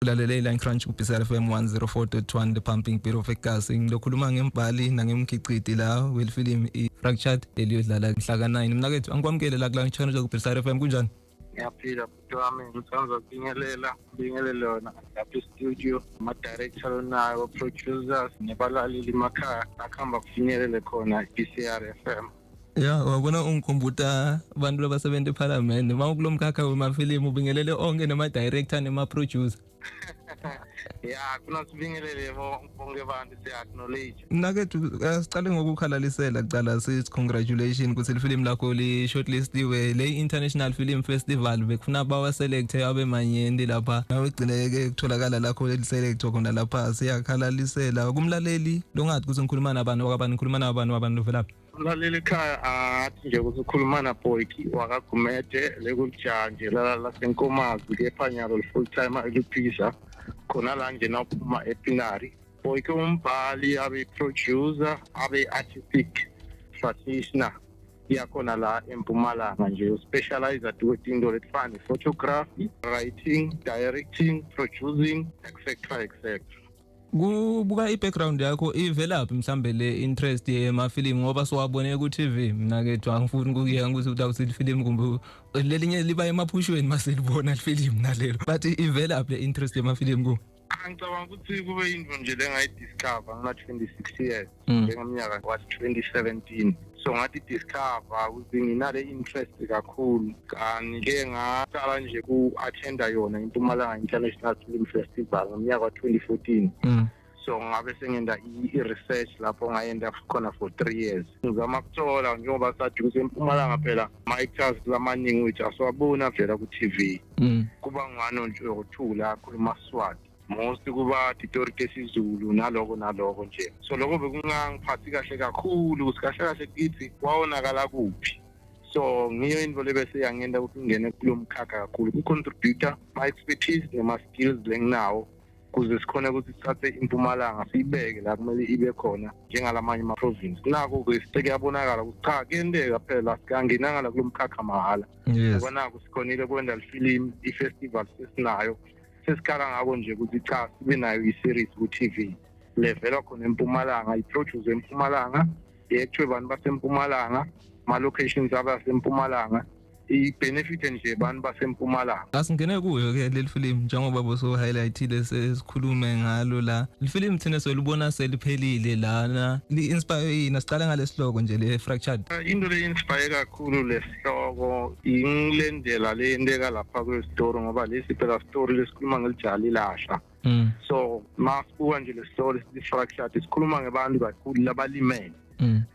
Ulalele iLine Crunch ku-BCR FM 104.1, the pumping beat of ekasi. Ngilokhuluma ngembhali nangemkhiciti la welifilimu i-Fractured eliyodlala mhla ka-9. Mnakethu, angikwamukele la kula channel ku-BCR FM, kunjani? Ngiyaphila bhuti wami, ngithanda ukubingelela, ngibingelele yona lapha e-studio, ama-director onayo, producers nebalaleli emakhaya, akuhamba kufinyelele khona i-BCR FM. Ya, wabona ungikhumbuta abantu labasebenza ephalamende. Uma ukulo mkhakha wemafilimu ubingelele onke nema-director nema-producer. Ya, kunasibingelele bonke abantu, siya-acknowledge. Mnakethu, sicale ngokukhalalisela kucala, sithi congratulation ukuthi lifilimu lakho li-shortlistiwe le International Film Festival. Bekufuna bawa-select-e abe manyenti lapha, nawe gcine-ke kutholakala lakho leli-select khona lapha. Siyakhalalisela. Kumlaleli longathi ukuthi ngikhuluma nabantu wakabani, ngikhuluma nabantu wabantu velaphi? Umlaleli ekhaya athi nje ukuthi ukhuluma naBoyki wakaGumede, lekulijanje laseNkomazi, kepha nyalo full time eluphisa khona la nje nawuphuma ePinari. Boyki umbhali, abe producer, abe artistic practitioner yakhona la eMpumalanga nje, uspecialize kwetinto letifana ne-photography, writing, directing, producing, etc etc. Kubuka i-background yakho, ivelaphi mhlambe le interest yemafilimu? Ngoba siwabone ku-TV, mnakethu, angifuni ukuyeka ukuthi utawuthi ifilimu kumbe lelinye liba emaphushweni masilibona ifilimu nalelo, but ivelaphi le interest yemafilimu ku? Ngicabanga ukuthi kube yinto nje lengayidiscover ngina-26 years, njengomnyaka wa-2017. So ngathi discover ukuthi nginale interest kakhulu, kanti-ke ngaqala nje ku-attenda yona iMpumalanga International Film Festival ngomnyaka wa-2014. So ngabe sengenda i-research lapho, ngayenda khona for 3 years ngizama kuthola, njengoba sathi ukuthi eMpumalanga phela ama-actors lamaningi wethu asiwaboni avela ku-TV. Kuba ngwano nje or two la akhuluma Swati, most kuba titori tesiZulu, naloko naloko nje. So lokho bekungangiphathi kahle kakhulu ukuthi kahle kahle kithi wawonakala kuphi. So ngiyo into lebese yangenta ukuthi ngingene kulo mkhakha kakhulu, ku-contributor my expertise nema-skills lenginawo, kuze sikhone ukuthi sithathe iMpumalanga siyibeke la kumele ibe khona njengalamanye ama-province. Nako-ke sekuyabonakala ukuthi cha, kuyenteka phela, sikangenanga la kulo mkhakha mahhala. Ngoba naku sikhonile kwenda lifilimu, i-festival sesinayo, sesikhala ngako nje ukuthi cha, sibe nayo i-series ku-TV levelwa khona eMpumalanga, iproduce eMpumalanga, yethwe abantu baseMpumalanga, ma-locations abasempumalanga, i-benefit nje abantu baseMpumalanga. Asingene kuyo ke leli film, njengoba boso highlightile, sesikhulume ngalo la. Lifilimu thina solubona seliphelile lana. Li-inspire yini? Siqala ngalesihloko nje le Fractured. Into le-inspire kakhulu lesihloko ingilendlela le yenteka lapha kwesitori, ngoba lesi phela story lesikhuluma ngelijali lasha. So masibuka nje le story sithi fractured, sikhuluma ngebantu kakhulu labalimele.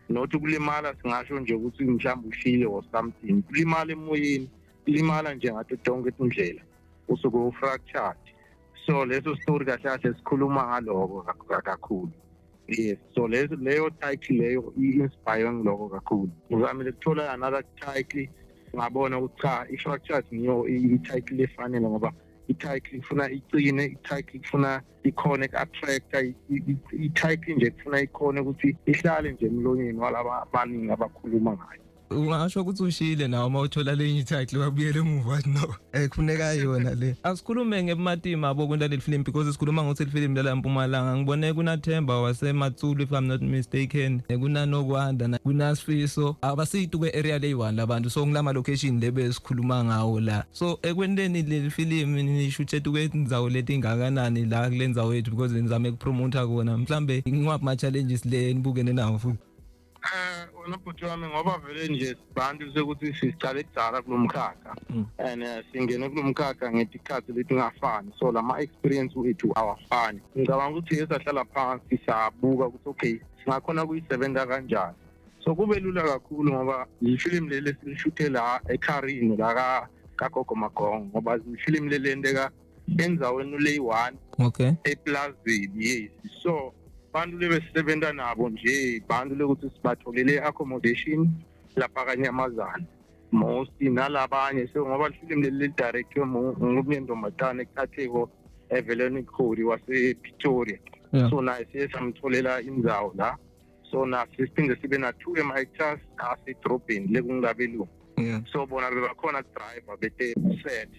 Not ukulimala singasho nje ukuthi mhlawumbe ushile or something, kulimala emoyeni, kulimala nje ngato tonke tindlela, usuke u-fractured. So leso story kahle kahle sikhuluma ngaloko kakhulu, yes. So leso leyo title leyo i-inspire ngiloko kakhulu. Ngizamile kuthola another title, ngabona ukuthi cha, i-fractured ngiyo i-title efanele, ngoba i-title kufuna icine, i-title kufuna ikhone ku-attracta, i-title nje kufuna ikhone ukuthi ihlale nje emlonyeni walaba abaningi abakhuluma ngayo. Ungasho ukuthi ushile nawe uma uthola lenye ititle, wabuyela emuva wathi no, kufuneka yona le. Asikhulume ngebumatima abo kwenta leli film, because sikhuluma ngokuthi leli film lala Mpumalanga. Ngibone kunaThemba waseMatsulu, if I'm not mistaken, kunanokwanda, kunasifiso, abasitu kwe-area leyi-one labantu. So ngilama location le besikhuluma ngawo la. So ekwenteni leli film nishuthe kwendzawo letingakanani la kule ndzawo yethu? Because nizame ukupromota kona, mhlambe ngiwaphi ma-challenges le nibukene nawo futhi? Wena bhuti wami, ngoba vele nje bantu sekuthi sicale kudala kulo mkhakha and singene kulo mkhakha ngetikhathi letingafani, so lama experience wethu awafani. Ngicabanga ukuthi sahlala phansi sabuka ukuthi okay, singakhona kuyisebenza kanjani. So kube lula kakhulu ngoba ifilimu leli esilishuthe la ekharini la kaGogo Magongo, ngoba ifilimu leli enteka endzaweni leyi-one eplazini, yes. So bantu lebesisebenza nabo nje, bantu lekuthi sibatholele accommodation lapha kanyamazana most nalabanye. So ngoba lifilimu leli lidirectwe ngumnye ntombazane ekuthatheko eveleni Khori wasePretoria. So naye siye samtholela indzawo la. So naso siphinde sibe na two ema-actors asedrobheni lekungabelungu. So bona bebakhona driver bete set,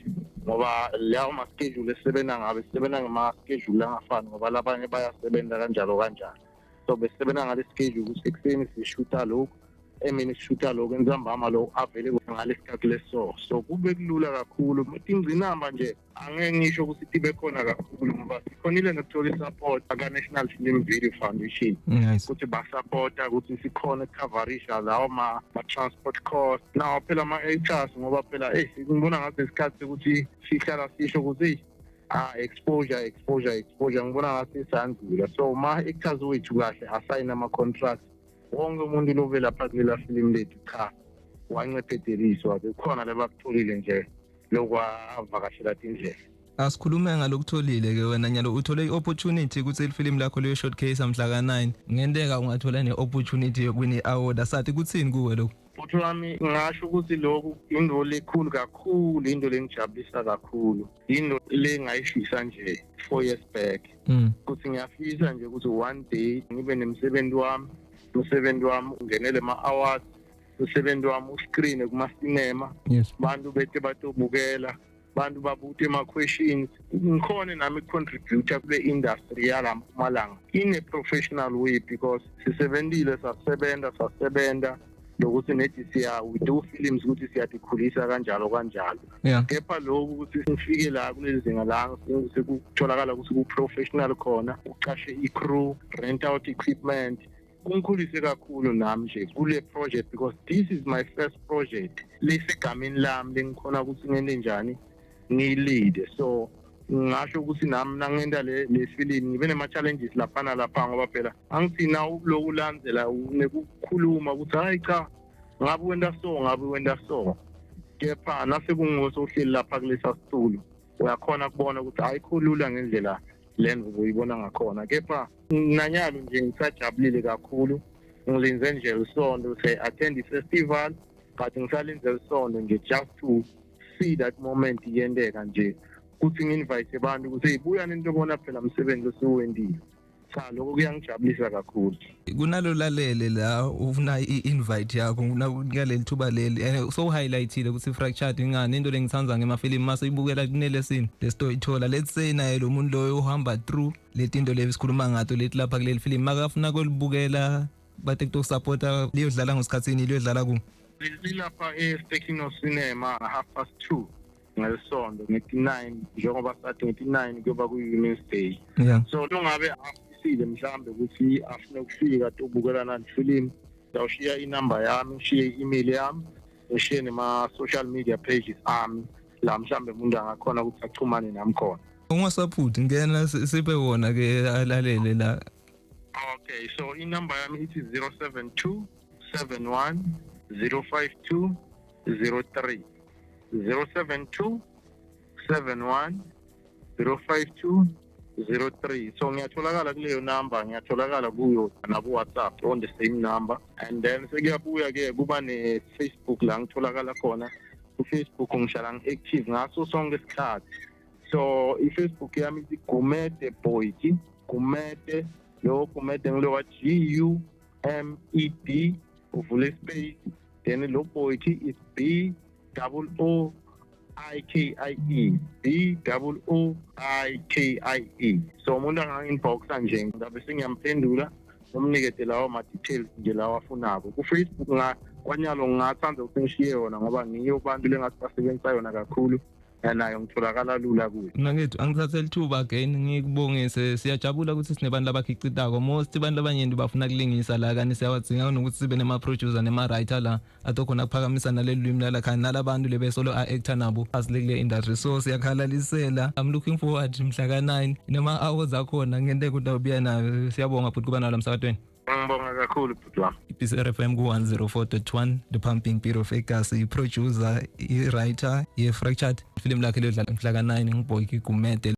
ngoba lawo ma-schedule esisebenza ngabe sisebenza ngama-schedule angafani, ngoba labanye bayasebenza kanjalo kanjalo. So besisebenza ngale schedule ukuthi ekuseni sishuta lokhu, emini sishuta lokhu, entsambama lokhu avele ngale sikhathi leso. So kube kulula kakhulu. Tingcinamba nje angeke ngisho ukuthi tibe khona kakhulu, ngoba sikhonile nokuthola i-support aka-National Film Video Foundation ukuthi basupporta ukuthi sikhone ukucoverisha lawo ma-transport cost nawo phela ama-actors, ngoba phela eyi ngibona ngathi isikhathi sokuthi sihlala sisho ukuthi exposure, exposure, exposure, ngibona ngathi sandlula. So ma-actors wethu kahle asayine ama-contracts, wonke umuntu lovela lapha kulela film lethu, cha, wancephetheliswa, kukhona lebakutholile nje lokwavakashela tindlela. Asikhulume ngalokutholile ke wena nyalo. Uthole i-opportunity ukuthi ilifilimu lakho liyo showcase mhla ka-9. Ngenteka ungathola ne-opportunity yokuwina i-award. Asathi kuthini kuwe lokho? Futhi wami, ngasho ukuthi lokhu into lekhulu kakhulu, into lengijabulisa kakhulu, into lengayifisa nje 4 years back, ukuthi ngiyafisa nje ukuthi one day ngibe nemsebenzi wami, umsebenzi wami ungenele ama-awards, umsebenzi wami uscreen kuma-cinema, bantu bete batobukela, bantu babute ama-questions, ngikhone nami contributor kule industry yala Mpumalanga in a professional way, because sisebentile, sasebenza, sasebenza lokuthi nethi siya, we do films ukuthi siyatikhulisa kanjalo kanjalo. Kepha lokhu ukuthi ngifike la kuleli zinga la sekutholakala ukuthi ku-professional khona, uqashe i-crew, rent out equipment, kungikhulise kakhulu nami nje kule project, because this is my first project lesegameni lami lengikhona ukuthi ngente njani, ngiyilide. So ngingasho ukuthi nami nangenta le film ngibe nema-challenges lapha nalapha, ngoba phela angithi na loku ulandzela nekukhuluma ukuthi hayi cha, ngabe wenta so, ngabe wenta so, kepha nasekunguwe sowuhleli lapha kulesa situlo, uyakhona kubona ukuthi ayikho lula ngendlela le uyibona ngakhona. Kepha nanyalo nje ngisajabulile kakhulu, ngilinze nje lisonto se attend i-festival, but ngisalinze lisonto nje just to see that moment yenteka nje, kuthi ngi-invite abantu ukuthi hey, buya nintobona phela umsebenzi osuwentile. Cha, lokho kuyangijabulisa kakhulu. Kunalo lalele la ufuna i-invite yakho kuleli thuba leli, and so highlightile ukuthi Fractured ingani into lengithandza ngemafilimu mase ibukela kunele scene lesto ithola. Let's say naye lo muntu loyo uhamba through letinto lezi sikhuluma ngato leti lapha kuleli film, makafuna kolibukela bate kutokusupporta, liyodlala ngosikhatsini, liyodlala ku? Lilapha e-Stekino Cinema 2:30 ngelisonto, ngeti-9, njengoba sathi ngeti-9 kuyoba kuyi-Women's Day. So lungabe afisile mhlambe ukuthi afune ukufika tobukela nali film, ngizawushiya inamba yami, ngishiye i-email yami, ngishiye nema-social media pages ami la mhlambe umuntu angakhona ukuthi achumane nami khona. Ungasaphuthi ngena siphe wona ke alalele la. Okay, so inamba yami ithi 072 71 052 03, 072 71 052 03. So ngiyatholakala kuleyo number, ngiyatholakala kuyo nabo WhatsApp on the same number, and then sekuyabuya ke kuba ne Facebook la ngitholakala khona. Ku Facebook ngihlala ngi-active ngaso sonke isikhathi. So i-Facebook yami ithi Gumede Boyki. Gumede, lo Gumede ngilo wa G U M E D, uvule space, then lo Boyki is B double O I K I E, B double O I K I E. So umuntu anga-inboxa nje, ngabe sengiyamphendula, ngimnikete lawo ma-details nje lawo afunako ku-Facebook. Kwanyalo ngingathanda ukuthi ngishiye yona, ngoba ngiyo bantu lengathi basebenzisa yona kakhulu, nayo ngitholakala lula kuyo. Mnakethu, angithathe lithuba again ngikubongise. Siyajabula ukuthi sinebantu abakhicitako. Most abantu abanyenti bafuna kulingisa la, kanti siyawadzinga nokuthi sibe nema-producer nema-writer la atokhona kuphakamisa naleli lwimi lala khani nalabantu lebesolo a-actor nabo asile kule industry. So siyakhalalisela, I'm looking forward mhla ka-9 nema-hours akhona, ngenteka utawubuya nayo. Siyabonga futhi kuba nalo emsakatweni. Ngibonga kakhulu, bhuti wami. I-BCR FM ku-104.1, the pumping beat of egasi. I-producer, i-writer ye-Fractured, film lakhe liyodlala mhla ka-9, ngiBoyki Gumede.